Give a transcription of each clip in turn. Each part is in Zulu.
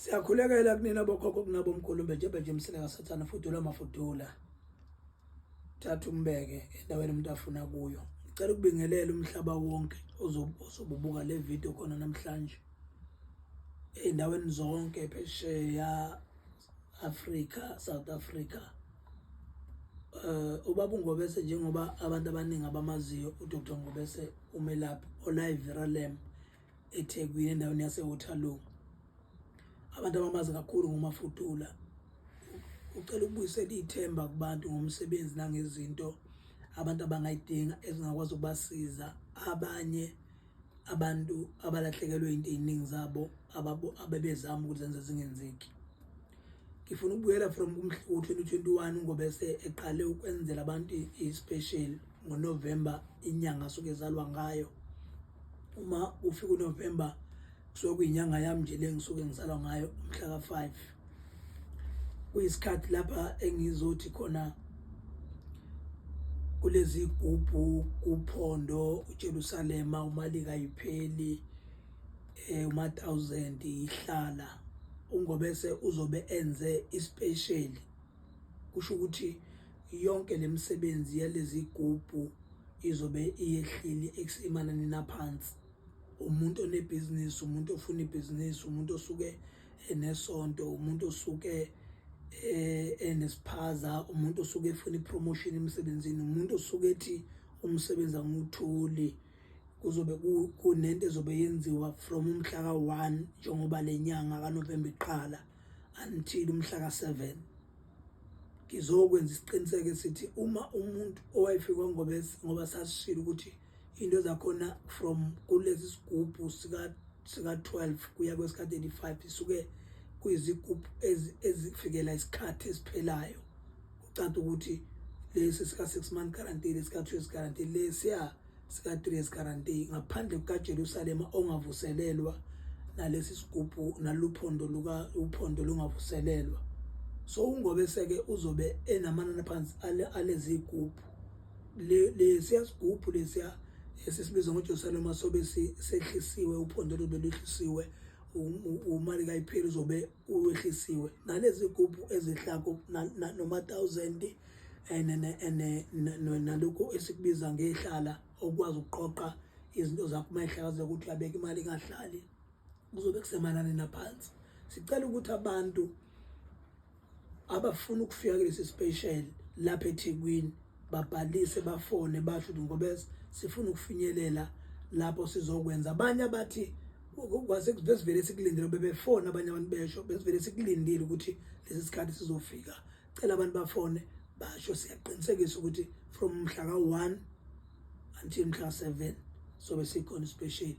Siyakhulekela kunina bokhokho kunabo mkhulu mbeje msile kaSathane fudula mafudula. Thatha umbeke endaweni umuntu afuna kuyo. Ngicela ukubingelela umhlaba wonke ozobubuka le video khona namhlanje. Ey'ndaweni zonke phesheya Africa, South Africa. Ubaba uNgobese njengoba abantu abaningi abamaziyo uDr Ngobese umelaphi ola eVeralem eThekwini endaweni yaseWaterloo. Abantu abamazi kakhulu ngoMafutula. Ucela ukubuyisela ithemba kubantu ngomsebenzi nangezinto abantu abangayidinga ezingakwazi ukubasiza abanye abantu abalahlekelwe into ey'ningi zabo abebezama ukuthi zenze zingenzeki. Ngifuna ukubuyela from ku-2021 ngoba eqale ukwenzela abantu i-special ngoNovember inyanga asuke ezalwa ngayo. Uma kufika uNovember kusuke kuyinyanga yami nje le ngisuke ngizalwa ngayo umhla ka-5. Kuyisikhathi lapha engizothi khona kulezi gubhu kuphondo uJerusalema umalika ayipheli uma 1000 ihlala uNgobese uzobe enze ispecial kusho ukuthi yonke lemisebenzi yalezi gubhu izobe iyehlile emananini aphansi. Umuntu onebhizinisi, umuntu ofuna ibhizinisi, umuntu osuke enesonto, umuntu osuke enesiphaza, umuntu osuke efuna ipromotion emsebenzini, umuntu osuke ethi umsebenzi angiwutholi. Kuzobe kunento ezobe yenziwa from umhla ka-1 njengoba le nyanga kaNovemba iqala until umhla ka-7. Ngizokwenza isiqiniseko esithi uma umuntu owayefika Ngobese, ngoba sasishilo ukuthi into zakhona from kulezi sigubhu sika 12 kuya kwesika 35 isuke kuyizigubhu ezifikela isikhathi esiphelayo. Kucaca ukuthi lesi sika 6 month guarantee, lesi ka 2 years guarantee, lesiya sika 3 years guarantee, ngaphandle kukaJerusalema ongavuselelwa nalesi sigubhu naluphondo luka uphondo lungavuselelwa. So uNgobese-ke uzobe enamanani phansi alezi gubhu. Lesiya sigubhu lesiya esisibiza ngoJerusalema sobe sehlisiwe, uphondo luzobe lwehlisiwe, umali kayipheli uzobe uwehlisiwe, nalezi gubhu ezihlako noma 1000 nalokhu esikubiza ngehlala okwazi ukuqoqa izinto zakho uma ihlakaze ukuthi uyabeka imali ingahlali, kuzobe kusemanani naphansi. Sicela ukuthi abantu abafuna ukufika kulesi special lapha eThekwini babhalise, bafone, basho ukuthi ngoba sifuna ukufinyelela lapho sizokwenza. Abanye abathi kwase besivele sikulindile, bebefona abanye abantu besho besivele sikulindile ukuthi lesi sikhathi sizofika. Cela abantu bafone basho, siyaqinisekisa ukuthi from mhla ka-1 until mhla ka-7 sobe sikhona special.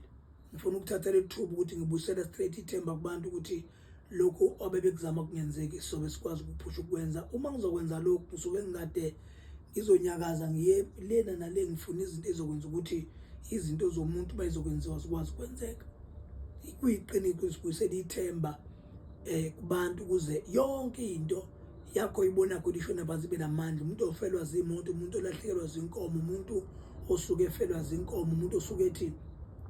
Ngifuna ukuthatha leli thuba ukuthi ngibuyisele straight ithemba kubantu ukuthi lokhu abebekuzama kungenzeki sobe sikwazi ukuphusha ukwenza. Uma ngizokwenza lokhu ngisuke ngikade ngizonyakaza ngiye lena nale, ngifuna izinto ezokwenza ukuthi izinto zomuntu bayizokwenziwa zikwazi ukwenzeka. Kuyiqiniso sibuyisele ithemba kubantu ukuze yonke into yakho ibona khona ishona phansi ibe namandla. Umuntu ofelwa zimoto, umuntu olahlekelwa zinkomo, umuntu osuke efelwa zinkomo, umuntu osuke ethi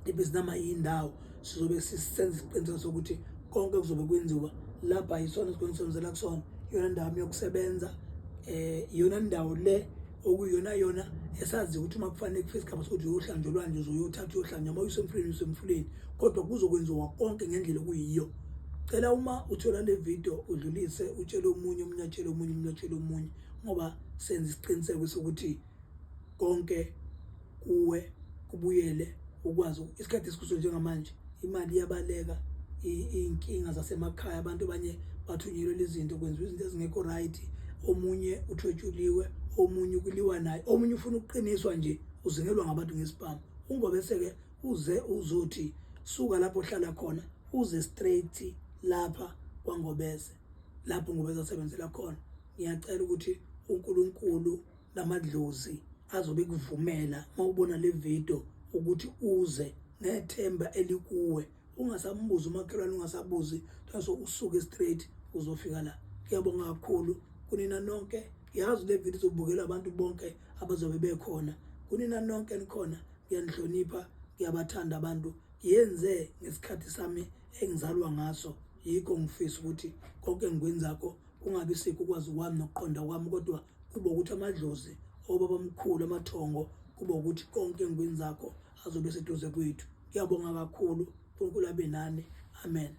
ibhizinisi nama indawo, sizobe sisenza isiqiniseko sokuthi konke kuzobe kwenziwa lapha. Yisona esikhona kusona iyona ndawo yokusebenza, iyona ndawo le okuyiyona yona esazi ukuthi uma kufanele kufike isigaba sokuthi uyohlanjulwa nje uzoyothatha uyohlanja, uma usemfuleni usemfuleni, kodwa kuzokwenziwa konke ngendlela okuyiyo. Cela uma uthola le video udlulise, utshele omunye, omunye atshele omunye, omunye atshele omunye, ngoba senza isiqiniseko sokuthi konke kuwe kubuyele ukwazi. Isikhathi esikuso njengamanje imali iyabaleka, iy'nkinga zasemakhaya, abantu abanye bathunyelwe izinto, kwenziwa izinto ezingekho right, omunye uthwetshuliwe, omunye ukuliwa naye, omunye ufuna ukuqiniswa nje, uzingelwa ngabantu ngesibhamu. UNgobese-ke uze uzothi suka lapho ohlala khona uze straight lapha kwaNgobese, lapho Ngobese asebenzela khona. Ngiyacela ukuthi uNkulunkulu namadlozi azobe kuvumela uma ubona le video ukuthi uze nethemba elikuwe, ungasambuzi umakhelwane, ungasabuzi so usuke straight uzofika la. Ngiyabonga kakhulu kunina nonke. Ngiyazi le video izobukela abantu bonke abazobe bekhona. Kunina nonke nikhona, ngiyanihlonipha, ngiyabathanda abantu. Yenze ngesikhathi sami engizalwa ngaso. Yikho ngifisa ukuthi konke engikwenzakho kungabi sikho ukwazi kwami nokuqonda kwami, kodwa kube ukuthi amadlozi obabamkhulu amathongo, kube ukuthi konke engikwenzakho azobe seduze kwethu. Ngiyabonga kakhulu, uNkulunkulu abe nani. Amen.